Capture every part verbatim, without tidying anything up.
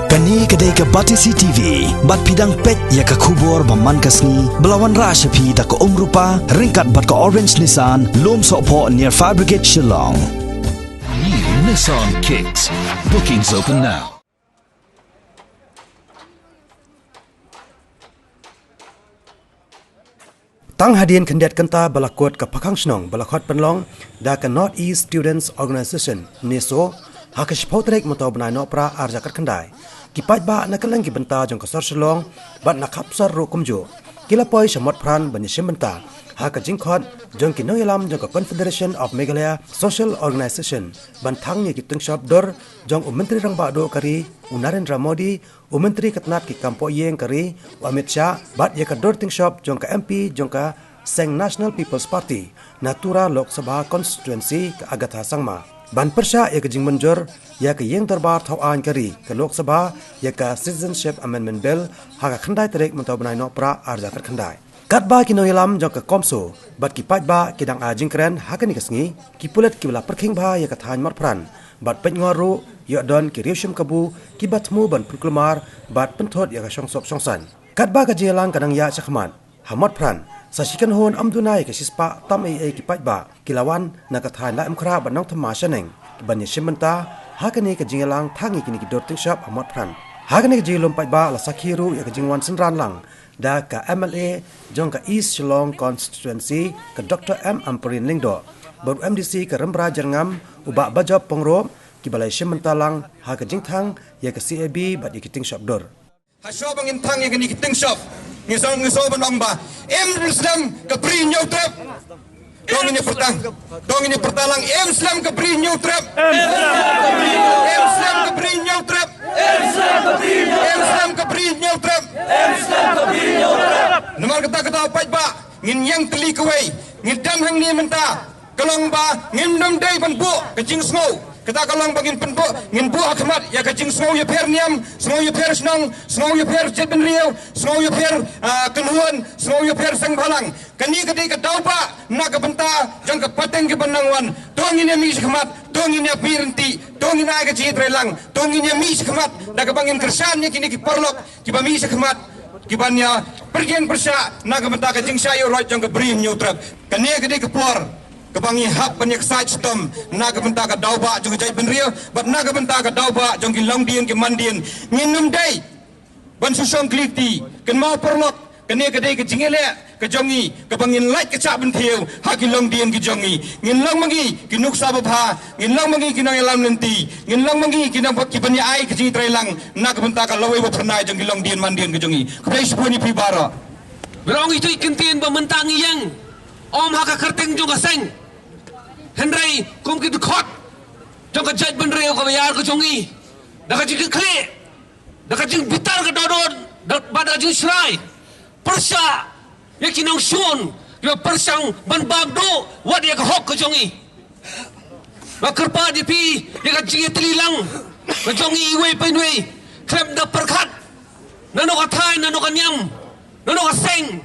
Kane ka dei ka Batesi T V, bad phi dang peit ïa ka khubor ba man ka sngi, ba la wanrah sha phi da ka Umrupa, ryngkat bad ka Orange Nissan, Lumsohphoh near Fire Brigade Shillong. New Nissan Kicks. Bookings open now. Tang hadien khyndiat kynta ba la kut ka pakhang shnong ba la khot pynlong da ka North East Students Organisation, NESO, ha ka shiphew tarik mynta u bnai Nohprah ar hajar khatkhyndai, ki paidbah na kylleng ki bynta jong ka sor Shillong bad na khap sor ruh kumjuh, ki la poi sha Motphran ban ïashim bynta ha ka jingkhot jong ki nongïalam jong ka Confederation of Meghalaya Social Organisation ban thang ïa ki tyngshop dur jong u Myntri Rangbah Duh ka ri, u Narendra Modi, u Myntri ka tnat ki kam pohïing ka ri, u Amit Shah, bad ïa ka dur tyngshop jong ka M P jong ka seng National People's Party na Tura Lok Sabha Constituency, ka Agatha Sangma, ban pyrshah ïa ka jingmynjur ïa ka Ïing Dorbar Thaw Aiñ ka ri, ka Lok Sabha, ïa ka Citizenship Amendment Bill ha ka khyndai tarik mynta u bnai Nohprah ar hajar khatkhyndai. Katba ki nongïalam jong ka CoMSO bad ki paidbah ki dang ai jingkren ha kane ka sngi, ki pulit kiba la pyrkhing bha ïa ka thaiñ Motphran bad pynïaid ruh ïoh don ki riewshim kabu kiba thmu ban pynkulmar bad pynthut ïa ka shongsuk shongsaiñ. Katba ka jingïalang ka dang ïaid shakhmat ha Motphran, sa shi kynhun ym duna ïa ka shispah tam ei ei ki paidbah ki la wan na ka thaiñ Laitumkhrah bad Nongthymmai shaneng ban ïashim bynta ha kane ka jingïalang thang ïa kine ki dur tyngshop ha Motphran. Ha kane ka jingïalum paidbah la sakhi ruh ïa ka jingwan synran lang da ka M L A jong ka East Shillong Constituency, ka Doctor M Ampareen Lyngdoh, bad u M D C ka Rymbai Jyrngam, u Bah Bajop Pyngrope, kiba la ïashim bynta lang ha ka jingthang ïa ka C A B bad ïa ki tyngshop dur. Ha shuwa ba ngin thang ïa kine ki tyngshop, ngi sngew, ngi sngew ban ong ba im slem ka Bri Hynñiewtrep. To ngin ïa pyrta, to ngin ïa pyrta lang, im slem ka Bri Hynñiewtrep. Im slem ka Bri Hynñiewtrep. Im slem ka Bri Hynñiewtrep. Namar kata, kata paidbah, ngin ïeng tylli kawei, ngin don hangne mynta. Ka long ba ngim dei ban buh ka jingsngew. Kata ka long ba ngin pynbuh, ngin buh ha khmat ïa ka jingsngew ïapher niam, sngew ïapher shnong, sngew ïapher jaitbynriew, sngew ïapher, ah, kynhun, sngew ïapher seng bhalang. Kane ka dei ka daw ba na ka bynta jong ka pateng kaba nang wan. To ngin ïa mih shakhmat, to ngin ïa mih ryntih, to ngin ai ka jingïatreilang, to ngin ïa mih shakhmat da kaba ngin kyrshan ïa kine ki paralok kiba mih shakhmat, kiban ïa pyrshang pyrshah na ka bynta ka jingshah ïuhroit jong ka Bri Hynñiewtrep. Kane ka dei ka por kaba ngi hap ban ïa ksaid shitom na ka bynta ka daw ba jong ka jaitbynriew bad na ka bynta ka daw ba jong ki longdien ki mandien. Ngin ym dei ban shu shong khlieh kti. Kynmaw paralok, kane ka dei ka jingïaleh ka jong ngi kaba ngin lait ka shah bynthiew ha ki longdien ki jong ngi. Ngin long ma ngi ki nuksa babha, ngin long ma ngi ki nongïalam lynti, ngin long ma ngi ki nong, kiban ïa ai ka jingïatreilang na ka bynta ka lawei wa phyrnai jong ki longdien mandien ka jong ngi. Khublei shibun ïa phi baroh. Nga ong ïa ito i kyntien ba mynta ngi ïeng, ym ha ka kyrteng jong ka seng, hynrei kum ki dkhot jong ka jaitbynriew kaba ïar ka jong ngi, da ka jingkitkhlieh, da ka jingbitar ka dohnud, da, bad da ka jingshrai pyrshah ïa ki nongshun kiba pyrshang ban bam duh wat ïa ka hok ka jong ngi. Nga kyrpad ïa phi, ïa ka jingïatylli lang ka jong ngi iwei pa iwei, khlem da pyrkhat nano ka thaiñ, nano ka niam, nano ka seng,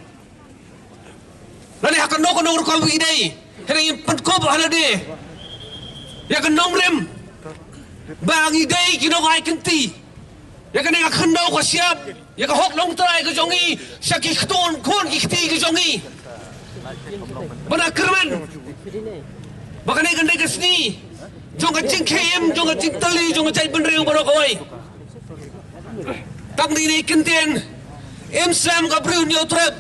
lane ha kano kano ka rukom ba ngi dei, hynrei ngin pynkup ha lade ïa ka nongrim ba ngi dei ki nongai kynti. Ïa kane ka khyndew ka shyiap ïa ka hok longtrai ka jong ngi sha ki khun, khun ki kti ka jong ngi. Ba nga kyrmen ba kane kan dei ka sngi jong ka jingkhie im, jong ka jingtylli jong ka jaitbynriew baroh kawei. Tang kine ki kyntien, im slem ka Bri Hynñiewtrep,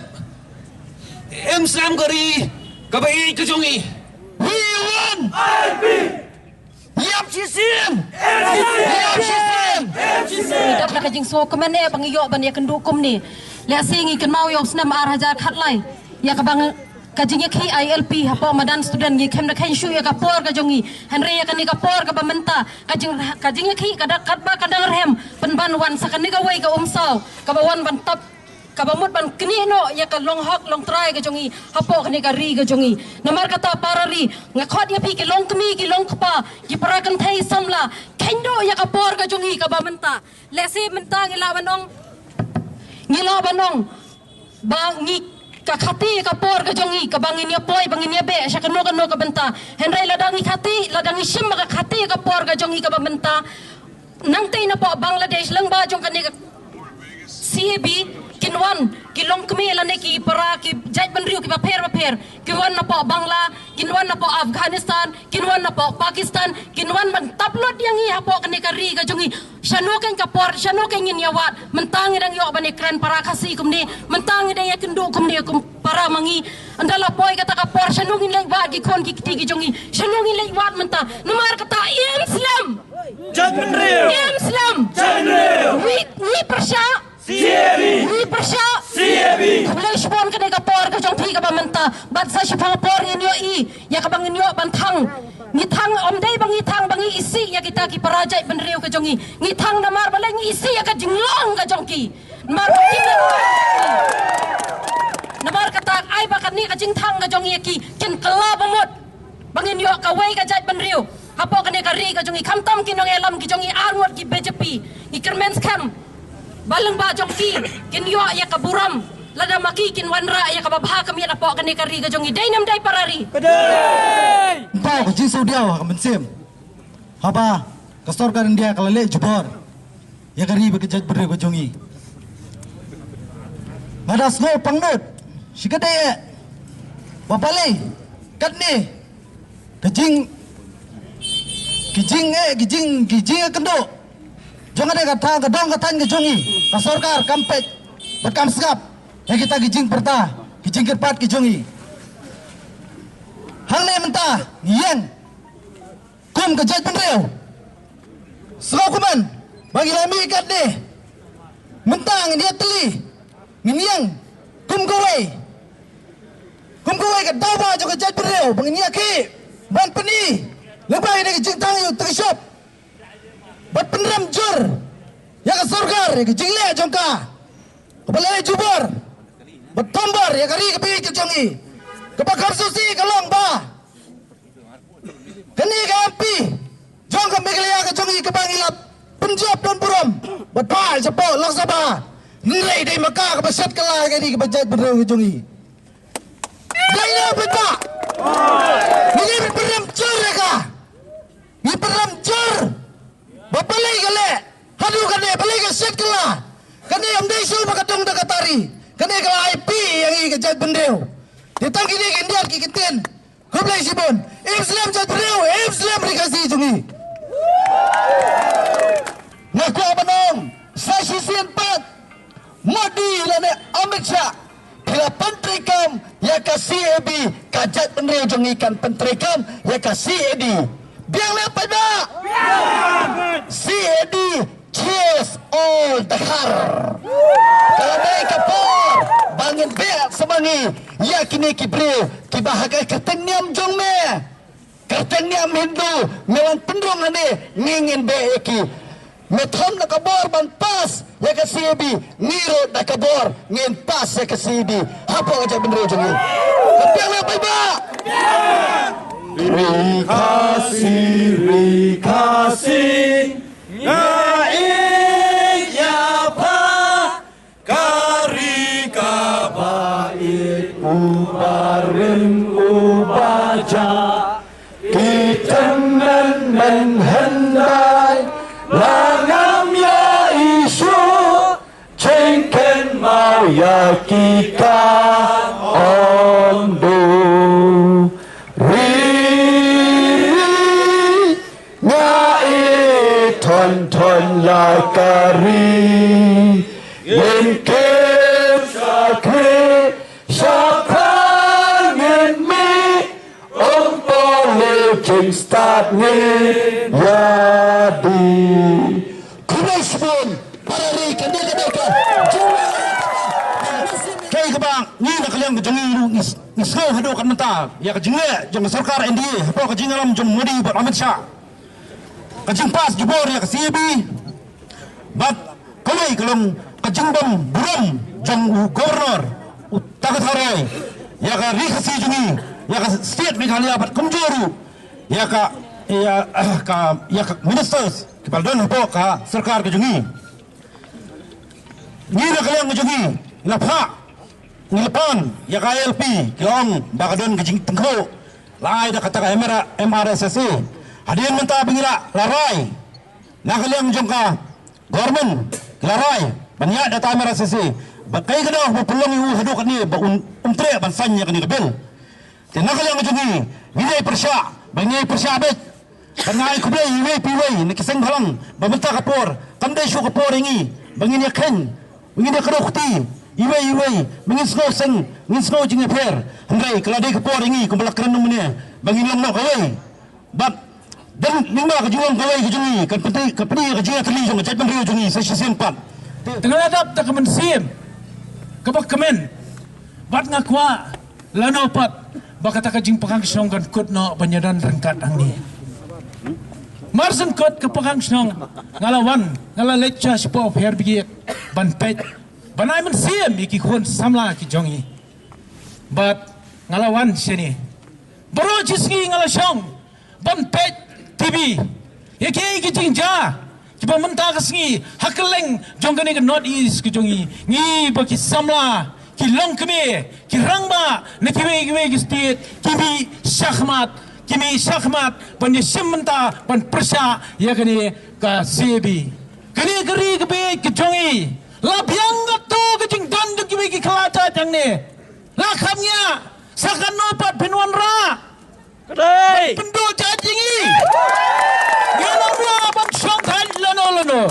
im slem ka ri kaba ïeit ka jong ngi. We want I P. Ïap shisien! Ïap shisien! Ngi dap na ka jingsngewkmen eh ba ngi ïoh ban ïakynduh kumne. Lehse ngi kynmaw ïa u snem ar hajar khatlai, ïa kaba ngi, ka jingïakhih I L P hapoh madan student, ngi khlem da kheiñ shuh ïa ka por ka jong ngi. Hynrei ïa kane ka por kaba mynta, ka jing, ka jingïakhih ka da, katba ka dang rhem pynban wan sa kane kawei ka umsaw kaba wan ban tap, kaba mut ban knieh noh ïa ka long hok long trai ka jong ngi hapoh kane ka ri ka jong ngi. Namar kata para ri, nga khot ïa phi ki long kmie ki long kpa, ki para kynthei samla, kheiñ duh ïa ka por ka jong ngi kaba mynta. Lehse mynta ngi lah ban ong, ngi lah ban ong ba ngi, ka khati ïa ka por ka jong ngi kaba ngin ïa poi, ba ngin ïa beh sha kano kano ka bynta. Hynrei lada ngi khati, lada ngi shim ba ka khati ïa ka por ka jong ngi kaba mynta, nangtei napoh Bangladesh lyngba jong kane ka C A B, kin wan ki longkmie lane ki para ki jaitbynriew kiba pher bapher, kin wan napoh Bangla, kin wan napoh Afghanistan, kin wan napoh Pakistan, kin wan ban tap lut ïa ngi hapoh kane ka ri ka jong ngi. Shano kein ka por, shano kein ngin ïa wad? Mynta ngi dang ïoh ban ïakren para Khasi kumne, mynta ngi dang ïakynduh kumne kum para ma ngi. Ynda la poi kata ka por, shano ngin leit wad ki khun ki kti ki jong ngi? Shano ngin leit wad mynta? Namar kata, im slem. Jaitbynriew. Im slem. Jaitbynriew. Wi, wi pyrshah. C A B. Wi pyrshah. C A B. Khublei shibun kane ka por ka jong phi kaba mynta. Bad sa shiphang por ngin ïohi ïa kaba ngin ïoh ban thang. Ngi thang, ym dei ba ngi thang ba ngi isih ïa kita ki para jaitbynriew ka jong ngi. Ngi thang namar balei ngi isih ïa ka jinglong ka jong ki. Namar ba ki, namar kata ai ba kane ka jingthang ka jong ngi ïa ki, kin kylla ba mut ba ngin ïoh kawei ka jaitbynriew hapoh kane ka ri ka jong ngi. Khamtam ki nongïalam ki jong ngi ar ngut ki B J P, ngi kyrmen skhem ba lyngba jong ki kin ïoh ïa ka burom, lada ma ki kin wanrah ïa kaba bha ka miat hapoh kane ka ri ka jong ngi. Dei ne ym dei, para ri? Dei. Tang ka jingsngewdiaw ha ka mynsiem haba ka sorkar India ka la leh jubor ïa ka ri bad ka jaitbynriew ka jong ngi. Nga da sngew pangnud shikatdei eh ba balei katne ka jing, ki jing eh, ki jing, ki jingïakynduh jong kane ka thaiñ, ka dong ka thaiñ ka jong ngi, ka sorkar kam peit bad kam sngap ïa kita ki jingpyrta, ki jingkyrpad ki jong ngi. Hangne mynta ngi ïeng kum ka jaitbynriew. Sngewkmen ba ngi la mih katne. Mynta ngin ïatylli, ngin ïeng kum kawei, kum kawei ka daw ba jong ka jaitbynriew ba ngin ïakhih ban pyni lyngba kane ka jingthang ïa u Tyrshop bad pynrem jur ïa ka sorkar, ïa ka jingleh jong ka kaba leh jubor bad thombor ïa ka ri ka bit ka jong ngi. Kaba kham sngewsih ka long ba kane ka M P jong ka Meghalaya ka jong ngi kaba ngi la pynjop don burom bad phah shapoh Lok Sabha, hynrei dei ma ka kaba shet kylla ïa kane kaba jaitbynriew ka jong ngi. Dei na pynbah. Ngi dei pynrem jur ïa ka. Ngi pynrem jur ba balei ka leh haduh kane, balei ka shet kylla. Kane ym dei shuh ba ka dong da ka tari. Kane ka la ai phi ïa ngi ka jaitbynriew. Te tang kine ki khyndiat ki ktien. Khublei shibun. Im slem jaitbynriew, im slem ri Khasi jong ngi. Nga kwah ban ong sa shisien pat, Modi lane Amit Shah, phi la pyntreikam ïa ka C A B, ka jaitbynriew jong ngi kan pyntreikam ïa ka C A D. Biang ne paidbah? C A D, chase all Dkhar. Ka la dei ka por ba ngin beh sa ma ngi ïa kine ki briew kiba ha ka kyrteng niam jong me, kyrteng niam Hindu, me wan pynrung hangne, ngi ngin beh ïa ki. Me thon da ka bor ban pass ïa ka C A B, ngi ruh da ka bor ngin pass ïa ka C A B hapoh ka jaitbynriew jong ngi. Ka biang ne paidbah? Ri Khasi, ri Khasi, nga ïeit ïa pha. Ka ri kaba ïeit, uba rim uba jah, ki tymmen men hyndai, la ngam ïa issue, jingkynmaw ïa ki ka ong du. Ri, ri, nga ïeit thon thon la ka ri. Ngin kiew shakri, shaphrang ngin mih, ym poi leh jingstad ngin ïa dih. Khublei shibun, para ri, kane ka dei ka jingmut. Kaei kaba ngi na ka liang ka jong ngi ruh ngi s-, ngi sngew haduh katne mynta ïa ka jingleh jong ka sorkar N D A hapoh ka jingïalam jong Modi bad Amit Shah. Ka jingpass jubor ïa ka C A B bad kawei ka long ka jingbym burom jong u Governor, u Takatha Roy, ïa ka ri Khasi jong ngi, ïa ka state Meghalaya bad kumjuh ruh ïa ka, ïa ka, ïa ka ministers kiba la don hapoh ka sorkar ka jong ngi. Ngi na ka liang ka jong ngi la phah, ngi la pan ïa ka I L P, ki la ong ba ka don ka jingtyngkhuh, la ai da kata ka M R, M R S S A. Hadien mynta ba ngi la, la rai Na ka liang jong ka government ka la rai ban ïaid da ka MRSSA, ba kaei ka daw ba pynlong ïa u haduh katne ba un, um treh ban sign ïa kane ka bill. Te na ka liang jong ngi, ngi dei pyrshah, ba ngi pyrshah beit. Ba nga ai khublei iwei pa iwei na ki seng bhalang ba mynta ka por kam dei shuh ka por ïa ngi ba ngin ïa kheiñ, ba ngin ïa kdew kti iwei iwei, ba ngin sngew seng, ngin sngew jingïapher. Hynrei ka la dei ka por ïa ngi kumba la kren mynne ba ngin long noh kawei. Bad dang lyngba ka jinglong kawei ka jong ngi kan pynti, kan pynti ka jingïatylli jong ka jaitbynriew jong ngi sa shisien pat. Te nga la dap da ka mynsiem kaba kmen, bad nga kwah lano pat ba kata ka jingpynkhang shnong kan kut noh ban ïadon ryngkat hangne. Mar shen kut ka pynkhang shnong, nga la wan, nga la leit sha shapoh fire brigade ban peit, ban ai mynsiem ïa ki khun samla ki jong ngi. Bad nga la wan shane. Baroh shi sngi nga la shong ban peit TV ïa kiei ki jingjia kiba mynta ka sngi ha kylleng jong kane ka North East ka jong ngi. Ngi ba ki samla, ki longkmie, ki rangbah na kiwei kiwei ki state ki mih shakhmat, ki mih shakhmat ban ïashim bynta, ban pyrshah ïa kane ka CAB. Kane ka ri ka bieit ka jong ngi la biang katto ka jingdon jong kiwei ki khlajait hangne. La kham ngiah, sa kano pat phin wanrah? Ka dei. Pynduh jait ïa ngi. Ngim lah ban shong thait lano lano.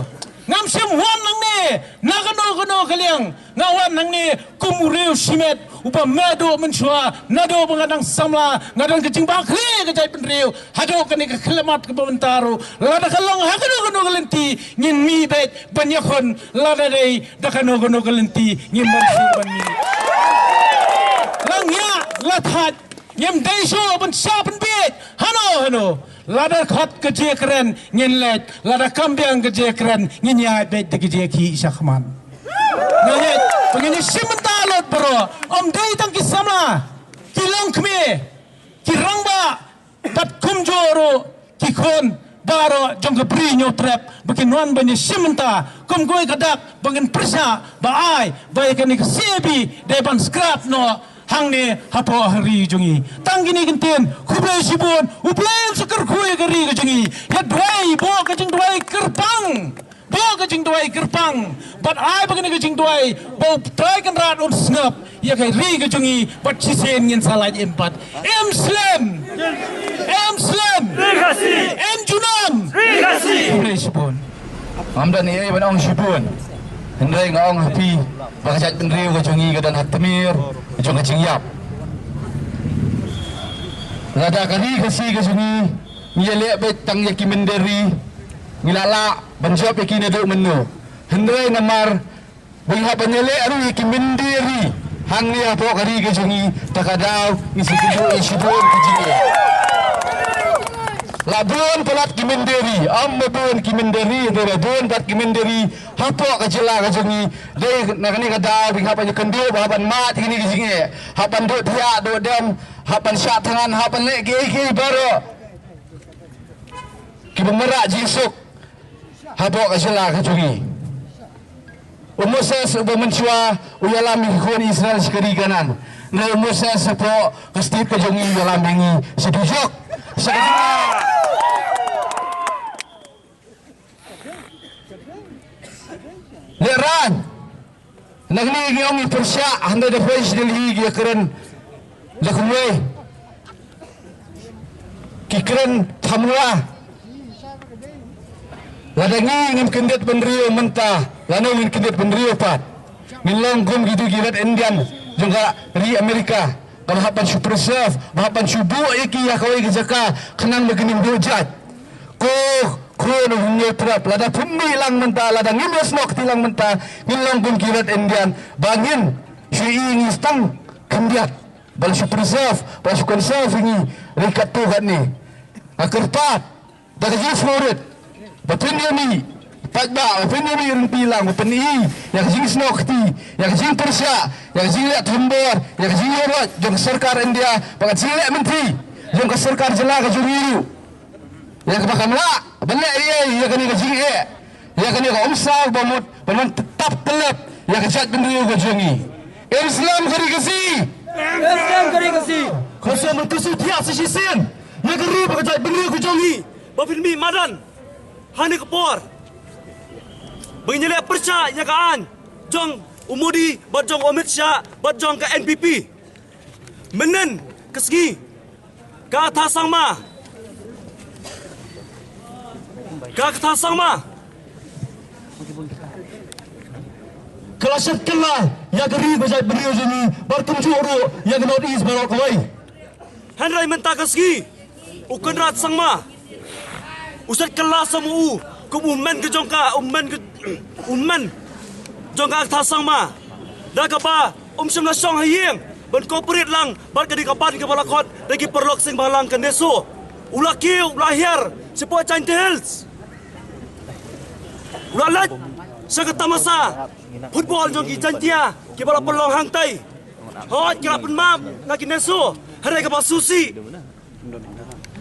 Ngam shym wan hangne na kano kano ka liang. Nga wan hangne kum u riew shimet uba meh duh mynshuwa, naduh ba nga dang samla, nga don ka jingbakla ka jaitbynriew, haduh kane ka khyllipmat kaba mynta ruh. Lada ka long ha kano kano ka lynti ngin mih beit ban ïakhun, lada dei da kano kano ka lynti ngin wan shuh ban mih. La ngiah la thait, ngim dei shuh ban shah pynbieit hano hano. Lada khot ka jingkren ngin leit, lada kam biang ka jingkren ngin ïaid beit da ka jingkhih shakhmat. Nga ngeit ba ngin ïashim bynta lut baroh, ym dei tang ki samla, ki longkmie, ki rangbah, bad kumjuh ruh ki khun baroh jong ka Bri Hynñiewtrep ba kin wan ban ïashim bynta kum kawei ka dak ba ngin pyrshah ba ai ba ïa kane ka CAB dei ban scrap noh hangne hapoh ha ri jong ngi. Tang kine ki ktien, khublei shibun, U Blei un sa kyrkhu ïa ka ri ka jong ngi. Ïa duwai, buh ka jingduwai kyrpang. Buh ka jingduwai kyrpang. Bad ai ba kane ka jingduwai ba U Trai Kynrad un sngap ïa ka ri ka jong ngi, bad shisien ngin sa lait im pat. Im slem. Im slem. Ri Khasi. Im junom. Ri Khasi. Khublei shibun. Ngam don ei ei ban ong shibun. Hynrei nga ong ha phi ba ka jaitbynriew ka jong ngi ka don ha tmier jong ka jingïap. Lada ka ri Khasi ka jong ngi ngi ïaleh beit tang ïa ki mynder ri, ngi lah lah ban jop ïa ki naduh mynno. Hynrei namar ba ngi hap ban ïaleh ruh ïa ki mynder ri hangne hapoh ka ri ka jong ngi, ta ka daw ngi sa kynduh ïa shibun ki jingeh. La bun palat ki mynder ri, ym ba bun ki mynder ri, hynrei la bun palat ki mynder ri hapoh ka jylla ka jong ngi. Dei na kane ka daw ba ngi hap ban ïakynduh, ba hap ban mad ïa kine ki jingeh, hap ban duh thiah duh dem, hap ban shah thngan, hap ban leh kiei kiei baroh kiba mareh jingsuk hapoh ka jylla ka jong ngi. U Moses uba mynshuwa u ïalam ïa ki khun Israel sha ka ri Kanaan. Hynrei u Moses hapoh ka state ka jong ngi u ïalam ïa ngi sha dujok. Sha ka jylla. Lehrain. Na kane ngi ong ngi pyrshah, hynrei da poi sha Delhi ki ïakren da kumwei, ki kren thamra. Lada ngi ngim kyndit bynriew mynta, lano ngin kyndit bynriew pat? Ngin long kum kito ki Red Indian jong ka ri America, kaba hap ban shu preserve, ba hap ban shu buh ïa ki ha kawei ka jaka khnang ba kin ym duh jait. Ko khun u Hynñiewtrep, lada phin mih lang mynta, lada ngim ïasnoh kti lang mynta, ngin long kum ki Red Indian, ba ngin shu ïohi ngi tang khyndiat, ba la shu preserve, ba la shu conserve ïa ngi ryngkat katto katne. Nga kyrpad da ka jingsngewrit ba phin ïa mih paidbah, ba phin ïa mih rympei lang, ba phin ïohi ïa ka jingsnoh kti, ïa ka jingpyrshah, ïa ka jingleh thombor, ïa ka jingïaroh jong ka sorkar India bad ka jingleh mynthi jong ka sorkar jylla ka jong ngi ruh. Ïa kaba kam lah ban leh ei ei ïa kane ka jingeh, ïa kane ka umsaw ba mut ban wan tap tyllep ïa ka jaitbynriew ka jong ngi. Im slem ka ri Khasi. Im slem ka ri Khasi. Khublei shibun, to shu thiah sa shisien ïa ka ri bad ka jaitbynriew ka jong ngi. Ba phin mih madan. Ha kane ka por ba ngin ïaleh pyrshah ïa ka aiñ jong u Modi bad jong u Amit Shah bad jong ka N P P. Mynnin ka sngi ka Athasangma, ka Athasangma ka la shet kylla ïa ka ri ba jait bynriew jong ngi bad kumjuh ruh ïa ka North East baroh kawei. Hynrei mynta ka sngi u Conrad Sangma u shet kylla sa ma u kum u hynmen ka jong ka, u hynmen ka, u hynmen jong ka Athasangma. Da kaba um shym la shong ha ïing ban cooperate lang bad ka dei ka band kaba la khot da ki paralok seng bhalang ka NESO. U la kiew, u la hiar shapoh Jaintia Hills. U la leit sha ka tamasa football jong ki Jaintia kiba la pynlong hangtai. Hooid, ki la pynmap na ki NESO. Hynrei kaba sngewsih,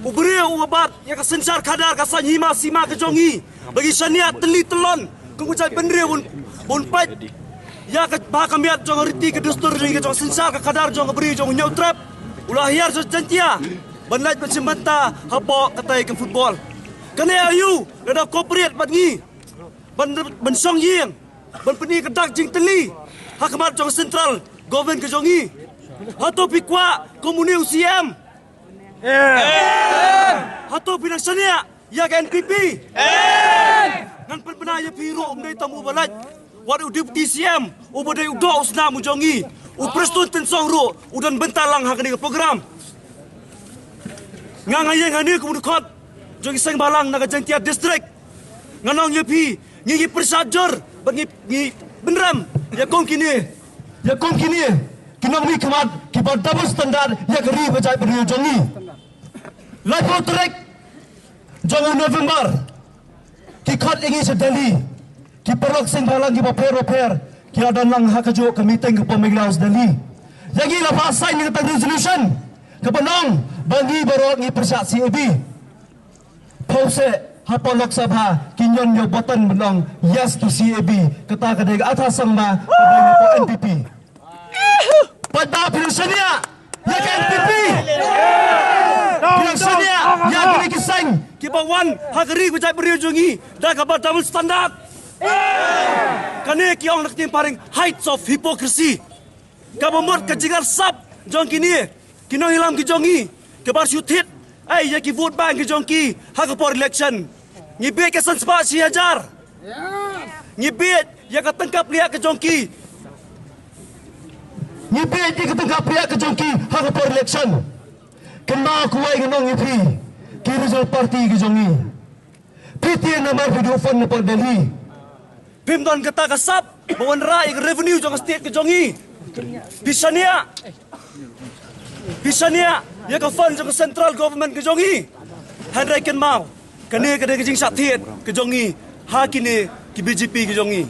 u briew uba bat ïa ka synshar khadar ka saiñ hima sima ka jong ngi ba ngi shaniah tylli tyllon kum ka jaitbynriew bun, bun peit ïa ka bha ka miat jong ka riti ka dustur jong ngi, ka jong ka synshar ka khadar jong ka briew jong u Hynñiewtrep. U la hiar sha Jaintia ban leit ban shim bynta hapoh katei ka football. Kane aïu, lada cooperate bad ngi ban, ban shong ïing ban pyni ka dak jingtylli ha khmat jong ka central government ka jong ngi? Hato phi kwah kum une u C M? Hato phi nang shaniah ïa ka N P P? Ngan pynbna ïa phi ruh, um dei tang uba leit, wat u Deputy C M uba dei u doh u snam u jong ngi, u Prestone Tynsong ruh u don bynta lang ha kane ka program. Nga, nga ïeng hangne kum u dkhot jong ki seng bhalang na ka Jaintia District. Ngan ong ïa phi, ngi, ngi pyrshah jur bad ngi, ngi bynrem ïa kum kine, ïa kum kine ki nongmihkhmat kiba double standard ïa ka ri bad jaitbynriew jong ngi. Laiphew tarik jong u November ki khot ïa ngi sha Delhi. Ki paralok seng bhalang kiba pher ba pher ki la don lang ha kajuh ka meeting ka Meghalaya House Delhi. Ïa ngi la phah sign ïa kata ka resolution kaba ong ba ngi baroh ngi pyrshah C A B. Phew seh hapoh Lok Sabha kin ïoh ïa u button ban ong yes to C A B. Kata ka dei ka Athasangma kaba dei hapoh N P P. Paidbah, phi nang shaniah ïa ka N P P? Phi nang shaniah ïa kine ki seng kiba wan ha ka ri ka jaitbynriew jong ngi da kaba double standard? Kane ki ong na ka ktien phareng heights of hypocrisy. Kaba mut ka jingïasap jong kine ki nongïalam ki jong ngi kiba shu thied ei ïa ki vote bank ki jong ki ha ka por election. Ngi bieit ka san spah shi hajar. Ngi bieit ïa ka tyngka pliah ka jong ki. Ngi bieit ïa ka tyngka pliah ka jong ki ha ka por election. Kynmaw kawei, ngan ong ïa phi, ki regional party ki jong ngi, phi te namar phi duh fund na pdeng Delhi. Phim don kata ka sap ba wanrah ïa ka revenue jong ka state ka jong ngi. Phi shaniah, phi shaniah ïa ka fund jong ka central government ka jong ngi. Hynrei kynmaw, kane ka dei ka jingshah thied ka jong ngi ha kine ki B J P ka jong ngi.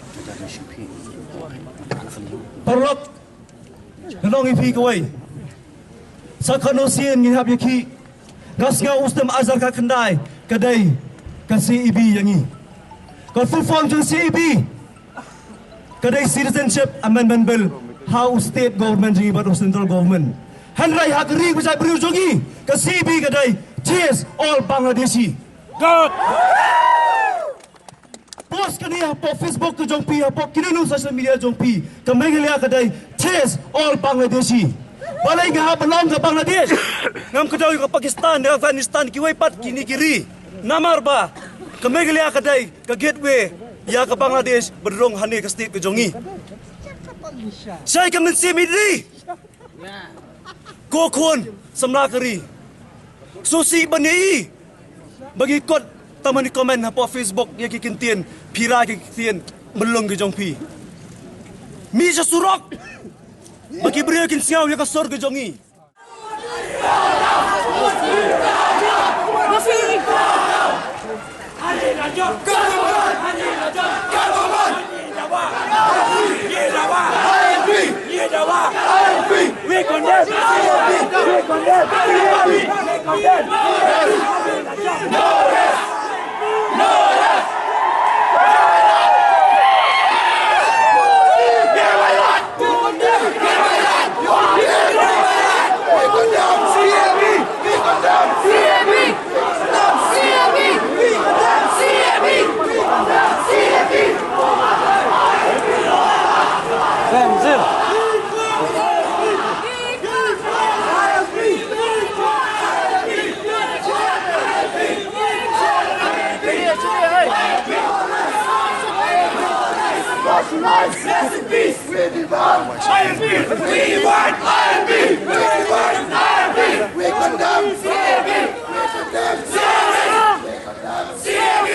Paralok, ngan ong ïa phi kawei. Sa katno sien ngi hap ïa ki. Nga sngew u snem ar hajar khatkhyndai ka dei ka C A B ïa ngi. Ka full form jong C A B ka dei Citizenship Amendment Bill ha u state government jong ngi bad u central government. Hynrei ha ka ri ka jaitbynriew jong ngi ka C A B ka dei Chase All Bangladeshi. Post kane hapoh Facebook ka jong phi, hapoh kine ki social media jong phi, ka Meghalaya ka dei Chase All Bangladeshi. Balei nga hap ban long ka Bangladesh? Ngam kdew ïa ka Pakistan, ïa ka Afghanistan, kiwei pat kine ki ri. Namar ba ka Meghalaya ka dei ka gateway ïa ka Bangladesh ba rung hangne ka state ka jong ngi. Shai ka mynsiem ïa ri. Ko khun samla ka ri, sngewsih ban ïohi ba ngi kut tang ban comment hapoh Facebook ïa ki kyntien phira, ki kyntien myllung ki jong phi. Mih sha surok ba ki briew kin sngew ïa ka sur ki jong ngi. We condemn. We condemn. We condemn. Rest in peace. We demand I L P. We want I L P. We want I L P. We condemn C A B. We condemn C A B. C A B.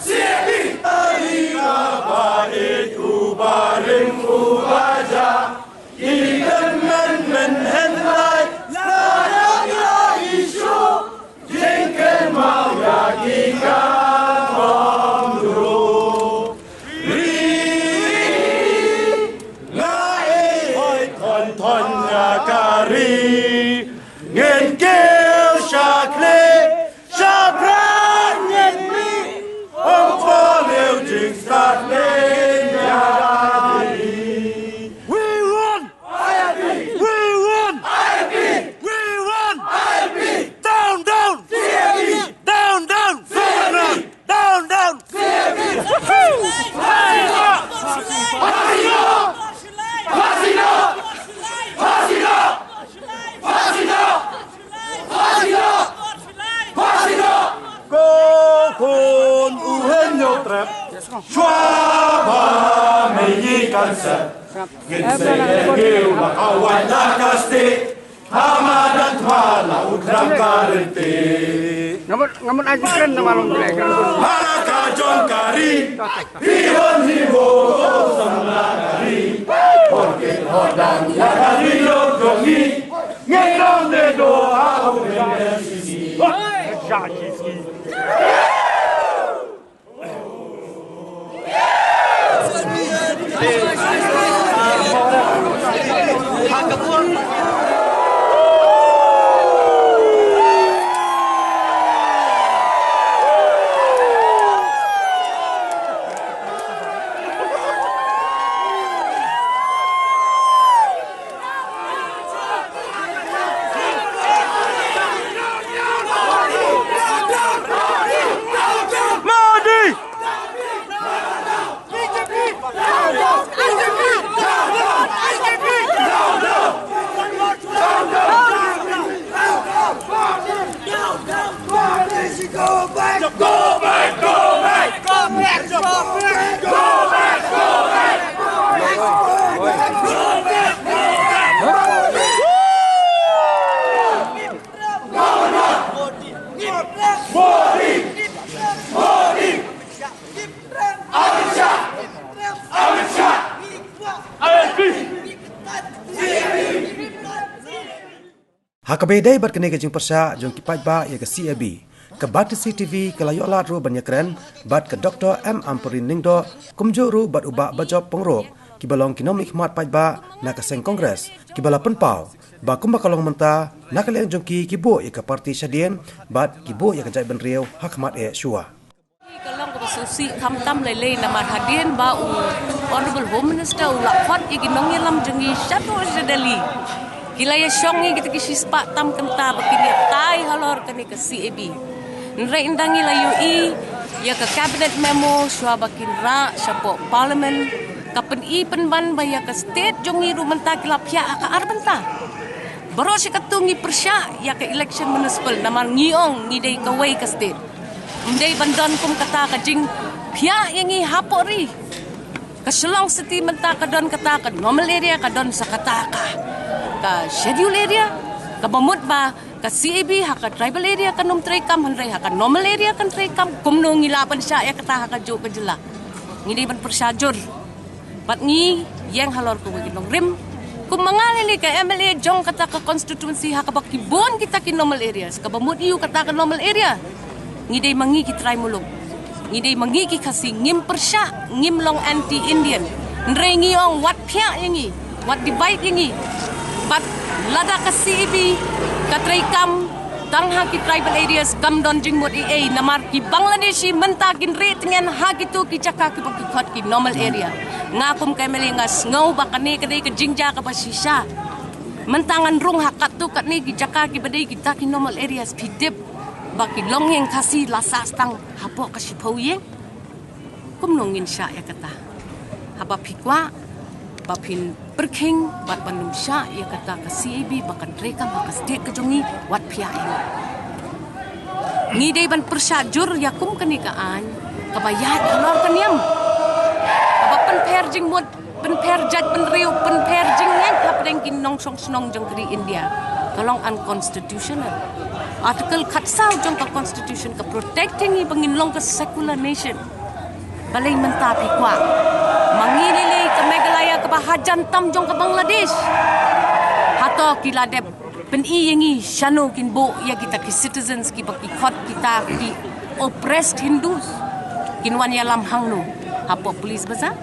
C A B. Ari ba ba e ku ba ring ku ba ja. Ki kan men men hen lai. La la la ishu. Jingkynmaw ïa ki ka bym duh. Ri, nga ai hoi thon thon ïa ka ri. Ngin kiew sha khlieh sha pran ngin mih. Ym poi leh jingstad leh ïa ka ri. We want I L P! We want I L P! We want I L P! Down, down! C A B! Down, down! C A B! Down, down! C A B! Ko khun u hen ïoh trep. Shuwa ba mei kan sep. Ngin sa ïa kiew la ka wai la ka state. Ha madan twa la u tram ka rynti. Ngamut, ngamut ai jingkren nama long jingkren. Ha la ka jong ka ri. Hi hon hi ho, sam la ka ri. Hon ke hon dang ïa ka ri lo jong hi. Ngin long de do ha u N C C. Go back, go back, go back, go back, go back, go back, go back. Modi! Modi! Amit Shah! Amit Shah! I L P! Ha kaba ïadei bad kane ka jingpyrshah jong ki paidbah ïa ka C A B, ka Batesi T V ka la ïoh lad ruh ban ïakren bad ka Doctor M Ampareen Lyngdoh, kumjuh ruh bad u Bah Bajop Pyngrope, kiba long ki nongmihkhmat paidbah na ka seng Congress, kiba la pynpaw ba kumba ka long mynta, na ka liang jong ki, ki buh ïa ka party shadien bad ki buh ïa ka jaitbynriew ha khmat eh shuwa. Ka long kaba sngewsih khamtam lei lei namar hadien ba u Honourable Home Minister u la khot ïa ki nongïalam jong ngi shaduh sha Delhi, ki la ïashong ïa kita ki shispah tam kynta ba kin ïatai halor kane ka C A B. Hynrei ynda ngi la ïohi ïa ka cabinet memo shuwa ba kin rah shapoh Parliament, ka pyni pynban ba ïa ka state jong ngi ruh mynta ki la phiah ha ka ar bynta. Baroh shi katto ngi pyrshah ïa ka election municipal namar ngi ong ngi dei kawei ka state. Ym dei ban don kum kata ka jingphiah ïa ngi hapoh ri. Ka Shillong City mynta ka don kata ka normal area, ka don sa kata ka, ka schedule area. Kaba mut ba ka C A B ha ka tribal area kan ym treikam, hynrei ha ka normal area kan treikam. Kumno ngi lah ban shah ïa kata ha kajuh ka jylla? Ngi dei ban pyrshah jur. Bad ngi ïeng halor kawei ka nongrim. Kum ma nga lei lei ka M L A jong kata ka constituency ha kaba ki bun kita ki normal areas. Kaba mut ïa u kata ka normal area, ngi dei ma ngi ki trai muluk. Ngi dei ma ngi ki Khasi, ngim pyrshah, ngim long anti-Indian. Hynrei ngi ong wat phiah ïa ngi, wat divide ïa ngi. Bad lada ka C A B ka treikam tang ha ki tribal areas, kam don jingmut ei ei namar ki Bangladeshi mynta kin rieh tngen ha kito ki jaka kiba ki khot ki normal area. Nga kum ka M L A nga sngew ba kane ka dei ka jingjia kaba shisha. Mynta ngan rung ha katto katne ki jaka kiba dei kita ki normal areas, phi tip ba ki longïing Khasi la sah tang hapoh ka shiphew ïing. Kumno ngin shah ïa kata? Haba phi kwah ba phin pyrkhing bad ban ym shah ïa kata ka C A B ba kan treikam ha ka state ka jong ngi, wat phiah ïa ngi. Ngi dei ban pyrshah jur ïa kum kane ka aiñ kaba ïaid halor ka niam, kaba pynpher Mut pynpher jaitbynriew, pynpher jingngeit hapdeng ki nongshong shnong jong ka ri India, ka long unconstitutional. Article khatsaw jong ka constitution ka protect ïa ngi ba ngin long ka secular nation. Balei mynta phi kwah ma ngi lei lei ka Meghalaya kaba hajan tam jong ka Bangladesh? Hato ki la dep pyni ïa ngi shano kin buh ïa kita ki citizens kiba ki khot kita ki oppressed Hindus? Kin wan ïalam hangno? Hapoh Police Bazar,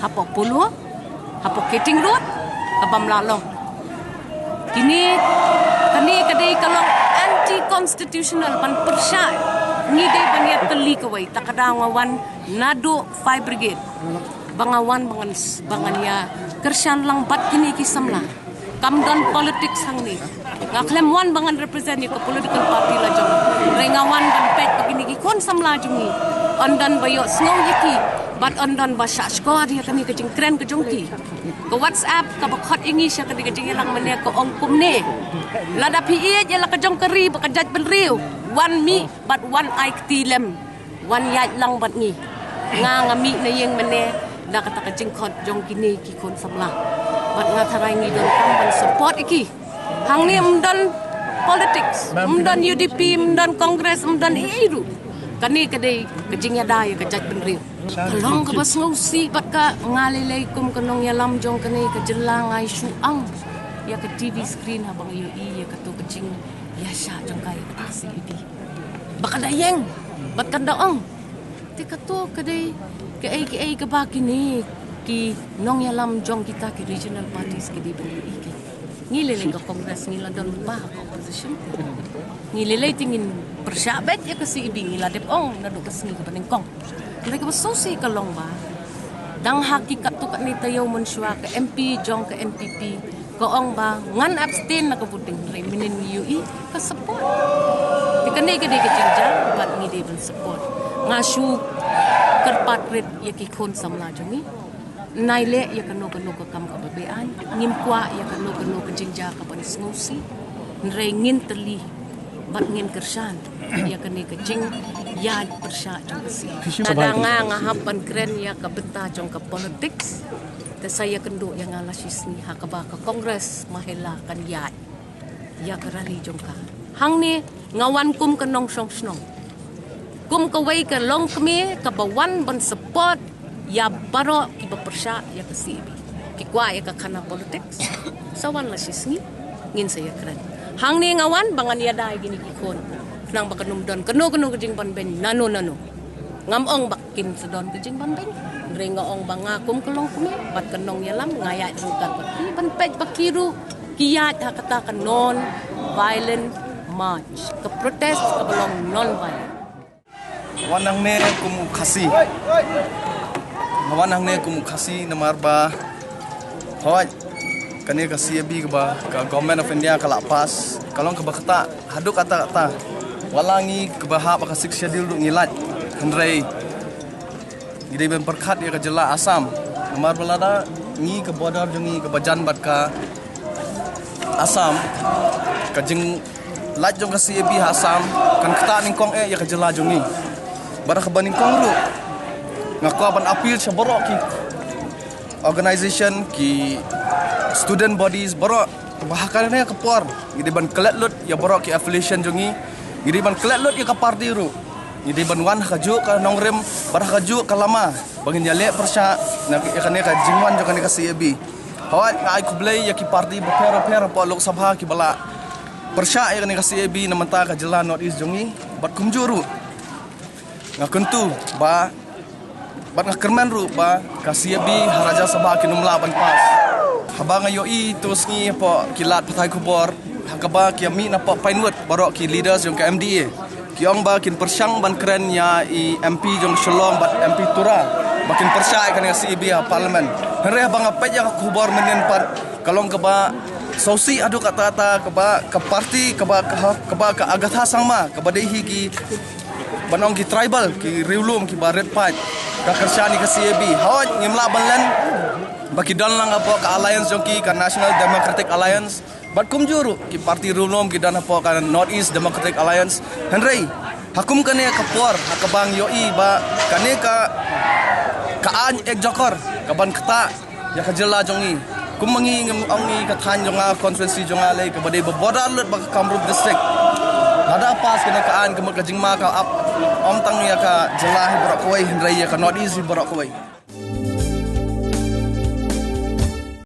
hapoh Polo, hapoh Keating Road, ka bym lah long. Kine, kane ka dei ka long anti constitutional ban pyrshah. Ngi dei ban ïatylli kawei, ta ka daw nga wan naduh fire brigade ba nga wan ba ngan, ba ngan ïa kyrshan lang bad kine ki samla. Kam don politics hangne. Nga khlem wan ba ngan represent ïa ka political party la jong. Hynrei nga wan ban peit ba kine ki khun samla jong ngi, ym don ba ïohsngew ïa ki, bad ym don ba shah shkor ïa kane ka jingkren ka jong ki. Ka WhatsApp kaba khot ïa ngi sha kane ka jingïalang mynne ka ong kumne: Lada phi ïeit ïa la ka jong ka ri bad ka jaitbynriew, wan mih bad wan ai kti lem, wan ïaid lang bad ngi. Nga, nga mih na ïing mynne da kata ka jingkhot jong kine ki khun samla. Bad nga tharai ngi donkam ban support ïa ki. Hangne ym don politics, ym don U D P, ym don Congress, ym don ei ei ruh. Kane ka dei ka jingïada ïa ka jaitbynriew. Ka long kaba sngewsih bad ka, nga lei lei kum ka nongïalam jong kane ka jylla nga ïa shu ang ïa ka T V screen haba nga ïohi ïa kato ka jingïashah jong ka ïa ka C A B. Ba ka da ïeng bad ka da ong. Te kato ka dei kaei kaei kaba kine ki nongïalam jong kita ki regional parties ki dei ban ïohi. Ngi lei lei ka Congress ngi la don ba ha ka opposition. Ngi lei lei te ngin pyrshah beit ïa ka C A B, ngi la dep ong naduh ka sngi kaba nyngkong. Hynrei kaba sngewsih ka long ba dang ha ki katto katne taïew mynshuwa ka M P jong ka N P P ka ong ba ngan abstain na ka voting, hynrei mynnin ngi ïohi ka support. Te kane ka dei ka jingjia bad ngi dei ban support. Nga shu kyrpad rit ïa ki khun samla jong ngi. Nai leh ïa kano kano ka kam kaba beaiñ, ngim kwah ïa kano kano ka jingjia kaban sngewsih. Hynrei ngin tylli bad ngin kyrshan ïa kane ka jingïaid pyrshah jong ka C A B. Lada nga, nga hap ban kren ïa ka bynta jong ka politics, te sa ïakynduh ïa nga la shisngi ha kaba ka Congress Mahila kan ïaid ïa ka rally jong ka. Hangne nga wan kum ka nongshong shnong, kum kawei ka longkmie kaba wan ban support ïa baroh kiba pyrshah ïa ka C A B. Ki kwah ïa ka khana politics, sa wan la shisngi, ngin sa ïakren. Hangne nga wan ba ngan ïada ïa kine ki khun, khnang ba kan ym don kano kano ka jingbanbeiñ nano nano. Ngam ong ba kin sa don ka jingbanbeiñ, hynrei nga ong ba nga kum ka longkmie bad ka nongïalam nga ïaid ryngkat bad ki ban peit ba ki ruh ki ïaid ha kata ka non violent march, ka protest kaba long non violent. Wan hangne kum u Khasi. Nga wan hangne kum u Khasi namar ba, hooid, kane ka C A B kaba ka Government of India ka la pass, ka long kaba ktah haduh katta katta. Wat la ngi kiba hap ha ka Sixth Schedule ruh ngi lait, hynrei ngi dei ban pyrkhat ïa ka jylla Assam. Namar ba lada ngi, ka border jong ngi kaba jan bad ka Assam, ka jinglait jong ka C A B ha Assam kan ktah nyngkong eh ïa ka jylla jong ngi. Bad ha kaba nyngkong ruh, nga kwah ban appeal sha baroh ki organization, ki student bodies, baroh, ba ha kane ka por ngi dei ban klet lut ïa baroh ki affiliation jong ngi, ngi dei ban klet lut ïa ka party ruh. Ngi dei ban wan ha kajuh ka nongrim bad ha kajuh ka lama ba ngin ïaleh pyrshah na ïa kane ka jingwan jong kane ka C A B. Hooid, nga ai khublei ïa ki party bapher bapher hapoh Lok Sabha kiba la pyrshah ïa kane ka C A B na bynta ka jylla North East jong ngi. Bad kumjuh ruh, nga kyntu ba, bad nga kyrmen ruh ba ka C A B ha Rajya Sabha kin ym lah ban pass. Haba nga ïohi tu sngi hapoh ki lad pathai khubor, ha kaba ki ïa mih na poh Pinewood baroh ki leaders jong ka M D A, ki ong ba kin pyrshang ban kren ïa i M P jong Shillong bad M P Tura ba kin pyrshah ïa kane ka C A B ha Parliament. Hynrei haba nga peit ïa ka khubor mynnin pat, ka long kaba sngewsih haduh katta katta, kaba ka party, kaba ka, kaba ka Agatha Sangma, kaba dei hi ki ban ong ki tribal, ki riewlum kiba rit paid, ka kyrshan ïa ka C A B. Hooid, ngim lah ban len ba ki don lang hapoh ka alliance jong ki, ka National Democratic Alliance. Bad kumjuh ruh ki party riewlum ki don hapoh ka North East Democratic Alliance. Hynrei ha kum kane ka por, ha kaba nga ïohi ba kane ka, Ka aiñ Ek Jakor ka ban ktah ïa ka jylla jong ngi. Kum ma ngi ngam ong ngi ka thaiñ jong nga, constituency jong nga lei kaba dei ba border lut bad ka Kamrup district. Lada pass kane ka aiñ ka mut ka jingma ka ap ym tang ïa ka jylla hi baroh kawei hynrei ïa ka North East hi baroh kawei.